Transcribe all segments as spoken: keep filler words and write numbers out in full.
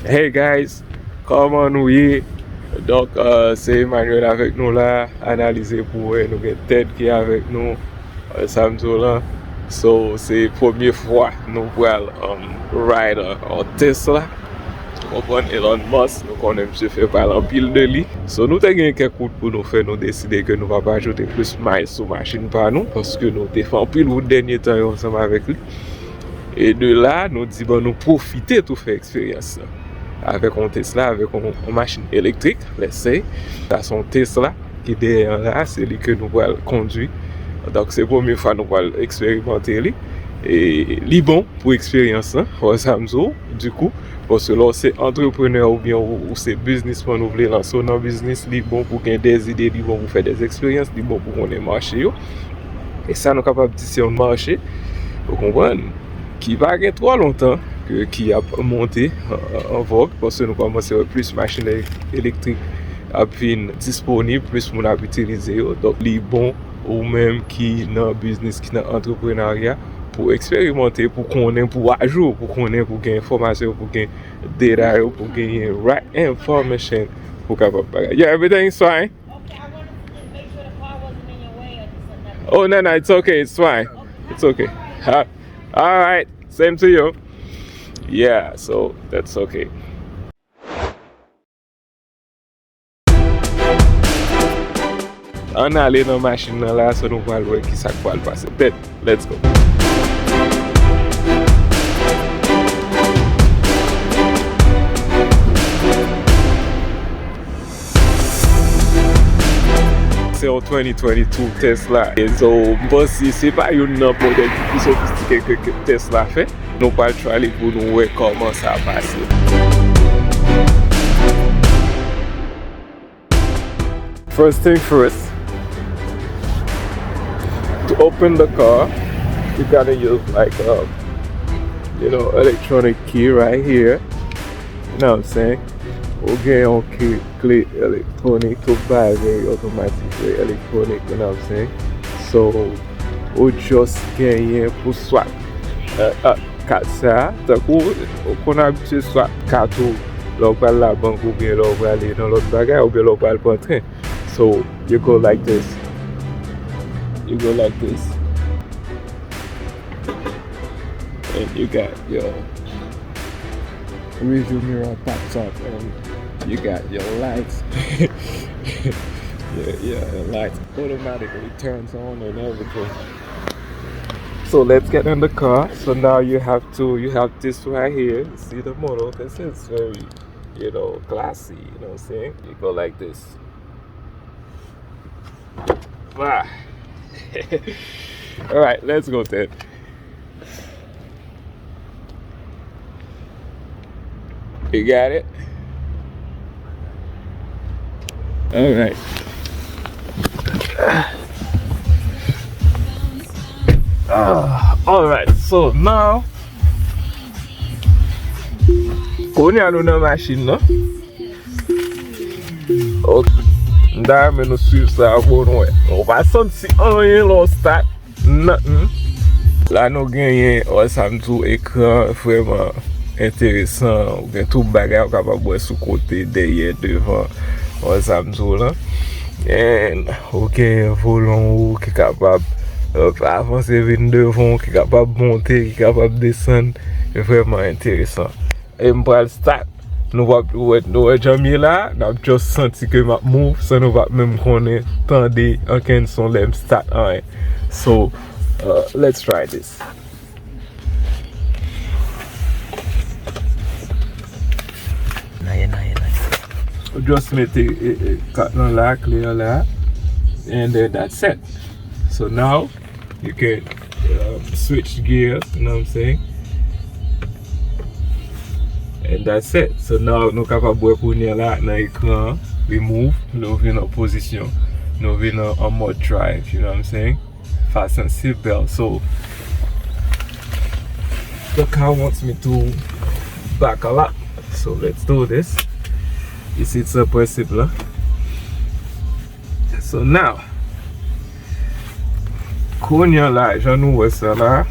Hey guys, kòman nou ye? Donk, euh, se Emmanuel avèk nou la, analize pou wè nou gen Ted ki avèk nou, euh, sa m di w lan. So, se premye fwa nou pral, um, ride, uh, yon Tesla. Ou konprann? Elon Musk, nou konnen misye fè pale anpil de li. So, nou te gen kèk wout pou nou fè, nou deside ke nou p ap ajoute plis miles sou machin pa nou, paske nou te fè anpil wout dènye tan yo ansanm avèk li. E de la, nou di, bon, nou pwofite tou fè eksperyans lan. Avèk yon Tesla, avèk yon, yon machin elektrik, let's say. Sa se yon Tesla ki dèyè an la, se li ke nou pral kondwi. Donk, se premye fwa nou pral eksperimante li. E li bon pou eksperyans lan, wè sa m di w, dikou. Paske lè w se antreprenè oubyen ou, ou se biznismann, ou vle lanse w nan biznis, li bon pou gen de zide, li bon pou fè de eksperyans, li bon pou konnen mache yo. E sa nou kapab di se yon mache, ou konprann, ki pa gen twò lontan ke, ki ap monte an, an, an vòg, paske nou kòmanse wè plis machin elek-, elektrik ap vin disponib, plis moun ap itilize yo. Donk, li bon ou menm ki nan biznis, ki nan antreprenarya, pou eksperimante, pou konnen, pou ajou, pou konnen, pou gen enfòmasyon, pou gen data yo, pou genyen right information, pou kapab bagay. Yeah, everything is fine. Okay, I wanted to make sure the car wasn't in your way or something. Oh, no, no, it's okay, it's fine. Okay. It's okay. All right. Same to you. Yeah, so that's okay. Ann ale nan machin nan la, so nou pral wè ki sa k pral pase. Ted, let's go. Se yon twenty twenty-two Tesla. E so, m panse se pa youn nan modèl ki pi sofistike ke, ke Tesla fè. Nou pral try li pou nou wè kòman sa pase. First thing first, to open the car, you gotta use, like, uh, you know, electronic key right here. You know what I'm saying? Ou gen yon kle, kle elektwonik, tout bagay otomatik, elektwonik, you know what I'm saying? So, ou just genyen pou swap, uh, uh, kat sa, tankou ou konn abitye swap kat ou lè w pral labank oubyen lè w prale nan lòt bagay oubyen lè w pral pran tren. So, you go like this. You go like this. And you got your rearview mirror pops up and you got your lights. Yeah, yeah, the lights automatically turns on and everything. So let's get in the car. So now you have to, you have this right here. See the motor? This is very, you know, classy, you know what I'm saying? You go like this. Ah. All right, let's go then. You got it? All right. Ah, all right. So now, kounye a nou nan machin nan. Ok. M ta renmen nou swiv sa pou nou wè. Ou pa santi anyen lè w start. Nothing. La nou genyen, wè sa m di w, ekran vrèman enteresan. Ou gen tout bagay ou kapab wè sou kote, dèyè, devan. Wè sa m di w lan. And ou genyen volan ou ki kapab, euh, avanse vin devan w, ki kapab monte, ki kapab desann. E vrèman enteresan. E m pral start. Nou p ap wè, nou wè jan m ye la, n ap just santi ke m ap move san nou p ap menm konnen, tande ankenn son lè m start anyen. So, uh, let's try this. Naye, naye, naye. Ou just mete, e, e, kat lan la, kle an la, and then that's it. So now, you can, um, switch gears, you know what I'm saying? And that's it. So now, nou kapab wè kounye a la nan ekran an, li move, nou vin an pozisyon, nou vin an, an mòd drive, you know what I'm saying? Fasten seat belt. So, the car wants me to back a lot. So, let's do this. Isit se prensip la. So now, kounye a la, jan nou wè sa la,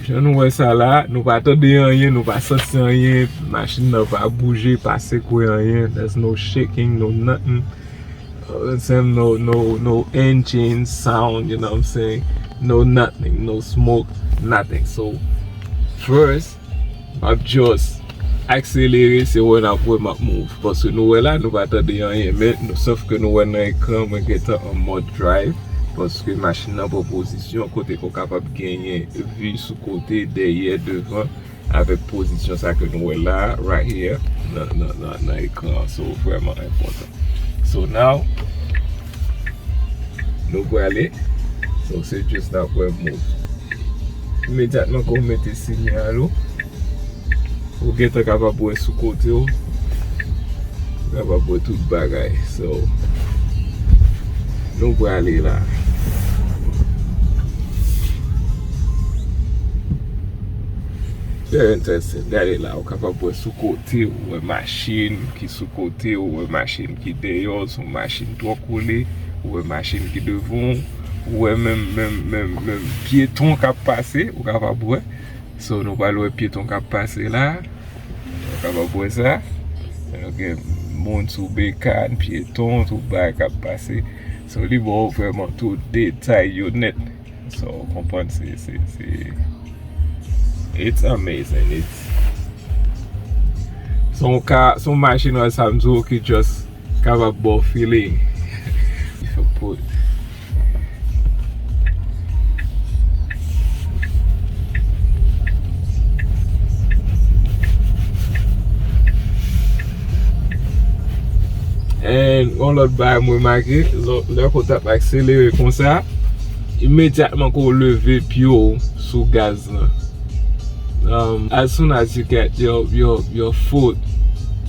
Jan nou wè sa la, nou pa tande anyen, nou pa santi anyen, machin nan pa bouje, pa sekwe anyen, there's no shaking, no nothing. Uh, same, no, no, no engine sound, you know what I'm saying? No nothing, no smoke, nothing. So, first, m ap just akselere, se wè n ap wè m ap move. Paske nou wè la, nou pa tande anyen, men nou, sòf ke nou wè nan ekran, mwen gentan an mòd drive, paske machin nan pran pozisyon kote ke w kapab genyen vi sou kote, dèyè, devan, avèk pozisyon sa ke nou wè la, right here, nan, nan, nan, nan ekran an. So, vrèman enpòtan. So, now, nou prale. So, se just n ap wè move. Imedyatman ke w mete sinyal ou, ou gentan kapab wè sou kote w, ou kapab wè tout bagay. So, nou prale la. Very interesting. Gade la, ou kapab wè sou kote, ou wè machin ki sou kote, ou wè machin ki deyò, se yon machin twò kole, ou wè machin ki devan w, ou wè menm, menm, menm, menm pyeton k ap pase, ou kapab wè. So, nou pral wè pyeton k ap pase la. Ou kapab wè sa. Gen moun sou bekan, pyeton, tout bagay k ap pase. So, li ba w vrèman tout detay yo nèt. So, ou konprann, se, se, se, it's amazing. It's, se yon ka, se yon machin, wè sa m di w, ki just kapab ba w feeling. If I put And yon lòt bagay m remake, lò, lè ke w t ap akselere konsa, imedyatman ke w leve pye w sou gaz lan, um, as soon as you get your, your, your foot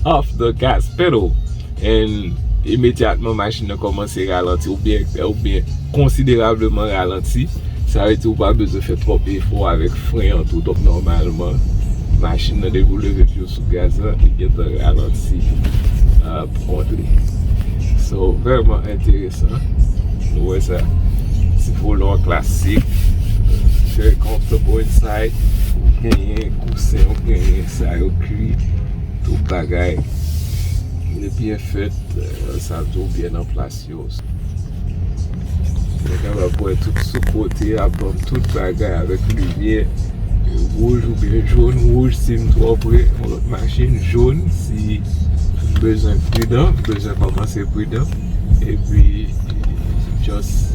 off the gas pedal, and imedyatman machin nan kòmanse ralanti, oubyen, oubyen konsiderableman ralanti. Sa vle di ou pa bezwen fè twòp efò avèk fren an tou. Donk, nòmalman, machin nan, depi w leve pye w sou gaz lan, li gentan ralanti, euh, pwent li. So, vrèman enteresan. Nou wè sa. Ti volan klasik. Very comfortable inside. Ou genyen kousen, ou genyen sa yo ki, tout bagay. Li byen fèt, euh, sa tou byen an plas. Yo. Mwen kapab wè tout sou kote a, ban m tout bagay avèk limyè, wouj oubyen jòn, wouj si m twò pre yon lòt machin, jòn si m bezwen pridan, m bezwen kòmanse pridan, epi just,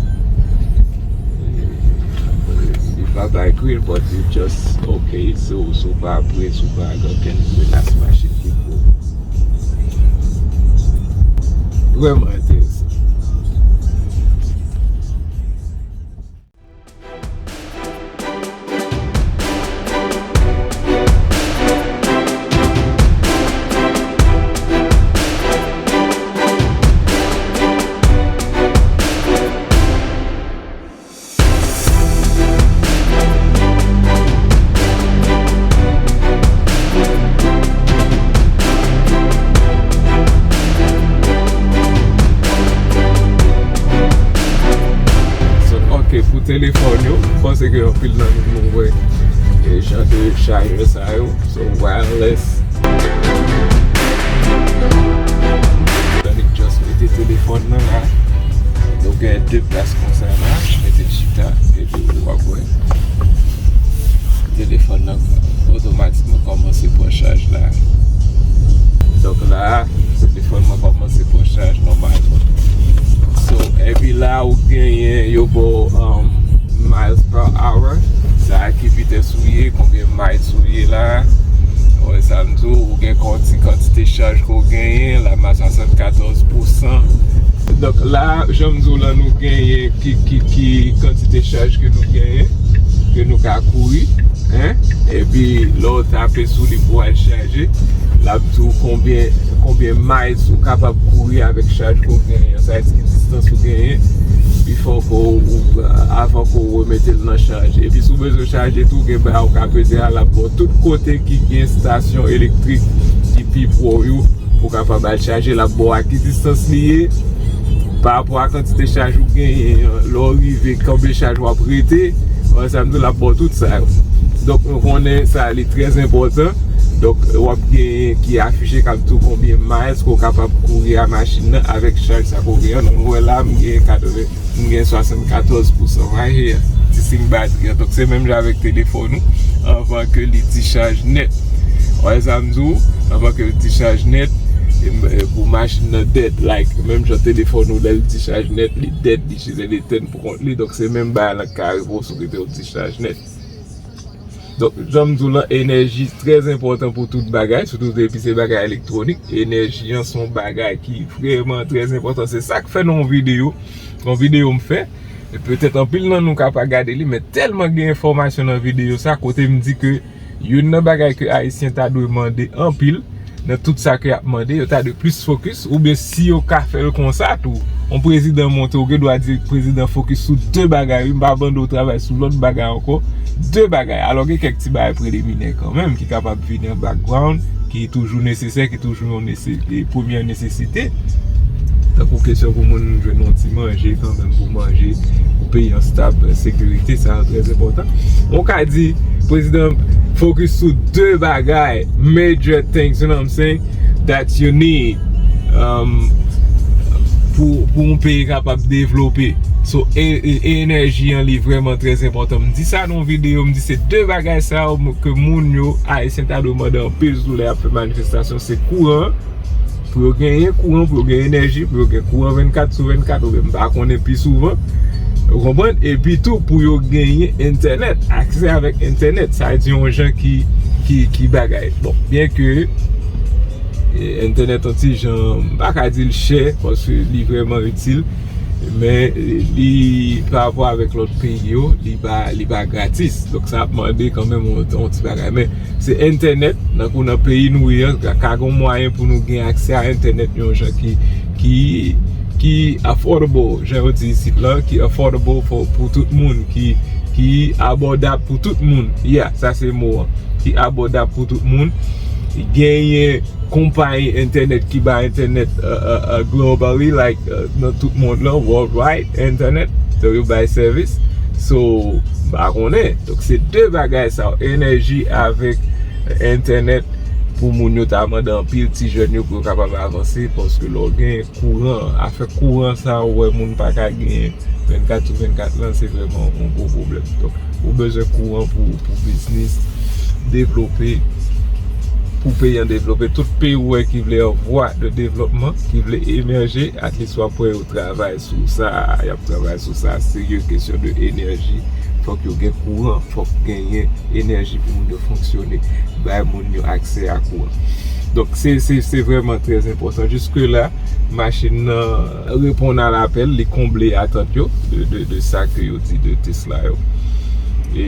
li pa bay green, but li just ok, si w, si w pa pre, si w pa gen okenn menas machin ki pou Vrèman enteresan. So, ok, pou telefòn yo, m panse ke anpil nan nou, nou wè, e, jan de chajè sa yo. So, wireless. Annik just mete telefòn nan la. Nou gen de plas konsa la. Mete chita. Epi w ap wè. Telefòn nan otomatikman kòmanse pran chaj la. Donk la, telefòn mwen kòmanse pran chaj nòmalman. So, epi la, ou genyen, yo ba w, um, miles per hour. Sa a ki vitès ou ye, konbyen miles ou ye la. Wè sa m di w, ou gen konti, kantite chaj ke w genyen, la m a swasannkatòz pousan. Donk la, jan m di w la, nou genyen ki, ki, ki kantite chaj ke nou genyen, ke nou ka kouri, en. Epi, lè w tape sou li pou al chaje, l ap di w konbyen, konbyen miles ou kapab kouri avèk chaj ke w genyen an. Sa vle di ki distans ou genyen, before ke w, ou, avan ke w remete l nan chaj. Epi, si w bezwen chaje tou, gen bagay ou ka peze a, l ap ba w tout kote ki gen estasyon elektrik ki pi pre w yo. Ou kapab al chaje, l ap ba w a ki distans li ye, pa rapò a kantite chaj ou genyen an. Lè w rive, konbyen chaj w ap rete, wè sa m di w, l ap ba w tout sa yo. Donk, nou konnen sa, li trè enpòtan. Donk, w ap genyen ki afiche k ap di w konbyen miles ke w kapab kouri a machin nan avèk chaj sa ke w genyen an. Donk, nou wè la, m genyen katreven, m genyen swasannkatòz pousan right here. Ti siy batri an. Donk, se menm jan avèk telefòn ou, anvan ke li dichaj nèt. Ou wè sa m di w? Anvan ke li dichaj nèt, e, e, pou machin nan dead, like, menm jan telefòn ou, lè l dichaj nèt, li dead, li chita, li etèn pou kont li. Donk, se menm bagay la k ka rive w si w kite w dichaj nèt. Donk, jan m di w lan, enèji trè enpòtan pou tout bagay, sitou depi se bagay elektwonik. Enèji an se yon bagay ki vrèman trè enpòtan. Se sa k fè nan yon videyo, yon videyo m fè, e petèt anpil nan nou ka pa gade li, men tèlman gen enfòmasyon nan videyo sa, kote m di ke youn nan bagay ke Ayisyen ta dwe mande anpil, nan tout sa ke y ap mande, yo ta dwe plis fokis, oubyen si yo ka fè l konsa tou, yon prezidan monte, ou gen dwa di prezidan fokis sou de bagay, wi, m pa mande w travay sou lòt bagay ankò, de bagay. Alò, gen kèk ti bagay preliminè kanmenm ki kapab vini an background, ki toujou nesesè, ki toujou yon nese-, e, premyè nesesite. Tankou kesyon pou moun jwenn yon ti manje, kanmenm pou manje, pou peyi an stab, sekirite, sa yo trè enpòtan. Ou ka di, prezidan fokis sou de bagay, major things, you know what I'm saying, that you need, um, pou, pou yon peyi kapab devlope. So, e, e, enèji an, li vrèman trè enpòtan. M di sa nan yon videyo, m di se de bagay sa yo ke moun yo, Ayisyen ta dwe mande anpil sou lè y ap fè manifestasyon, se kouran, pou yo genyen kouran, pou yo gen enèji, pou yo gen kouran vennkat sou vennkat, oubyen m pa konnen pi souvan. Ou konprann? Epi tou, pou yo genyen entènèt, aksè avèk entènèt, sa di yon jan ki, ki, ki bagay. Bon, byen ke, e, entènèt yon ti jan, m pa ka di l chè, paske li vrèman itil, men, e, li, pa rapò avèk lòt peyi yo, li pa, li pa gratis. Donk, sa ap mande kanmenm yon, yon ti bagay. Men, se entènèt, tankou nan peyi nou ye an, ka, ka gen mwayen pou nou gen aksè a entènèt yon jan ki, ki, ki affordable, jan yo di isit lan, ki affordable for, pou tout moun, ki, ki abòdab pou tout moun. Yeah, sa se mo an. Ki abòdab pou tout moun. Genyen konpayi entènèt ki bay entènèt, uh, uh, uh, globally, like, uh, nan tout mond lan, worldwide, entènèt. Donk, yo bay sèvis. So, m pa konnen. Donk, se de bagay sa yo, enèji avèk entènèt, pou moun yo ta mande anpil ti jèn yo pou yo kapab avanse, paske lè w gen kouran, afè kouran sa, ou wè moun pa ka genyen vennkat sou vennkat lan, se vrèman yon gwo pwoblèm. Donk, ou bezwen kouran pou, pou biznis devlope, pou peyi an devlope. Tout peyi ou wè ki vle an vwa de devlopman, ki vle emèje, at least w ap wè yo travay sou sa, y ap travay sou sa serye, kesyon de enèji. Fòk yo gen kouran, fòk genyen enèji pou moun yo fonksyone, bay moun yo aksè a kouran. Donk, se, se, se vrèman trè enpòtan. Jiske la, machin nan reponn a lapèl, li konble atant yo, de, de, de sa ke yo di de Tesla yo. E,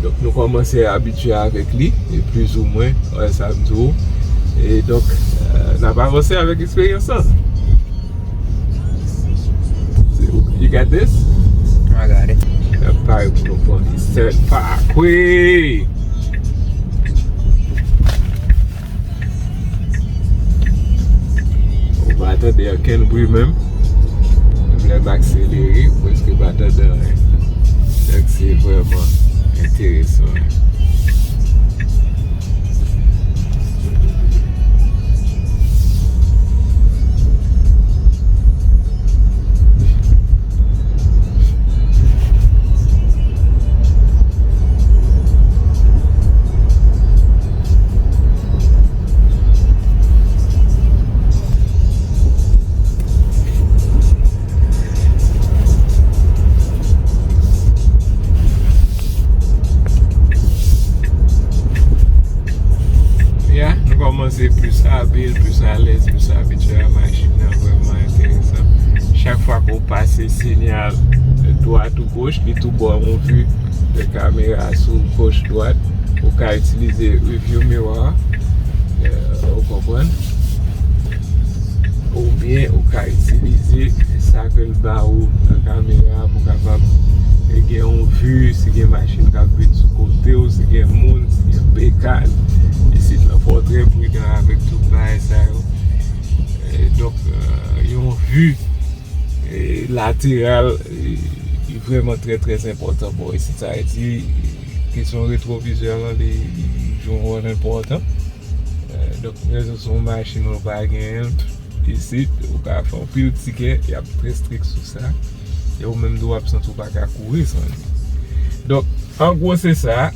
donk, nou kòmanse abitye avèk li, e plizoumwen, wè sa m di w. E donk, euh, n ap avanse avèk eksperyans lan. You got this? I got it. Pare pou nou pran Eastern Parkway. Ou pa tande okenn bri menm. Menm lè m akselere, ou prèske pa tande anyen. Donk, se vrèman enteresan. Yeah, nou kòmanse plis abil, plis alèz, plis abitye a machin nan, vrèman enteresan. Chak fwa ke w pase sinyal dwat ou goch, li tou ba w yon vi de kamera sou goch dwat. Ou ka itilize review mirror, euh, ou konprann? Oubyen ou ka itilize sa ke l ba ou nan kamera a pou kapab, e, gen yon vi, si gen machin k ap vin sou kote w, si gen moun, si gen bekàn. Isit lan, fò w trè pridan avèk tout bagay sa yo. E, donk, e, yon vi, e, lateral, e, li vrèman trè, trè enpòtan. Bon, isit sa vle di, Kesyon retwovizè lan, li, li jwe yon wòl enpòtan. Eh, donk, rezon se yon machin ou pa genyen l, isit, ou ka fè anpil tikè, y ap trè strik sou sa. E ou menm tou w ap santi w pa ka kouri san li. Donk, an gwo, se sa.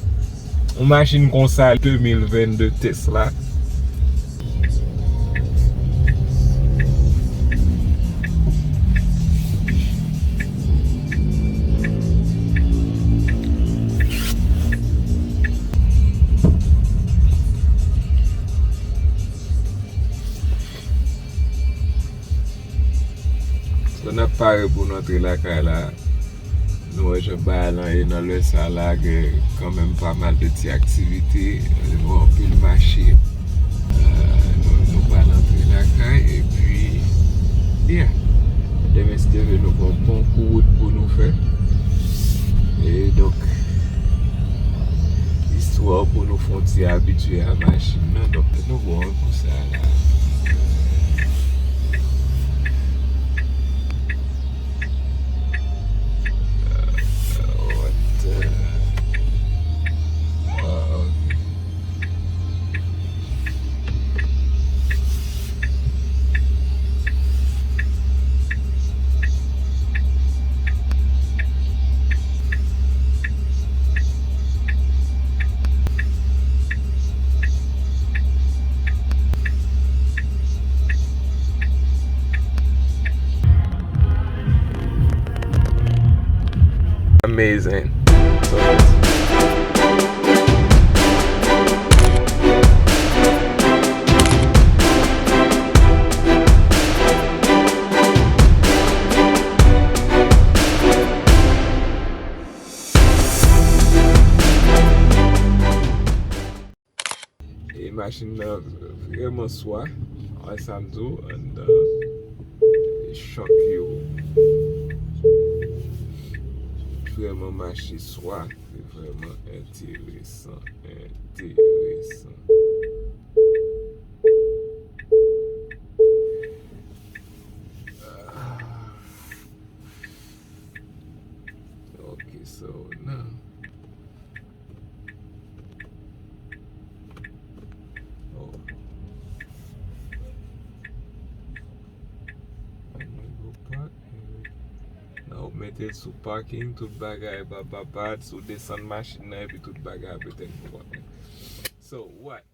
Yon machin konsa, de mil vennde Tesla. So, n ap pare pou n antre lakay la. Nou wè jan bagay lan ye nan lè sa la, gen kanmenm pa mal de ti aktivite. Nou wè anpil mache. Euh, nou, nou pral antre lakay, epi, yeah. Demen, si Dye vle, nou gen yon bon kou wout pou nou fè. E donk, istwa pou nou fè yon ti abitye a machin nan. Donk, nou bon pou sa la. Amazing. E machin nan vrèman swa. Wè sa m di w, anndan e chòk yo. Vrèman mache swa. Se vrèman enteresan, enteresan. Ah. Ok, so, nan. Oh. Ann go park. Nan ou mete l sou parking, tout bagay pa, pa, pa, si w desann machin nan, epi tout bagay ap etèn pou w. So, what?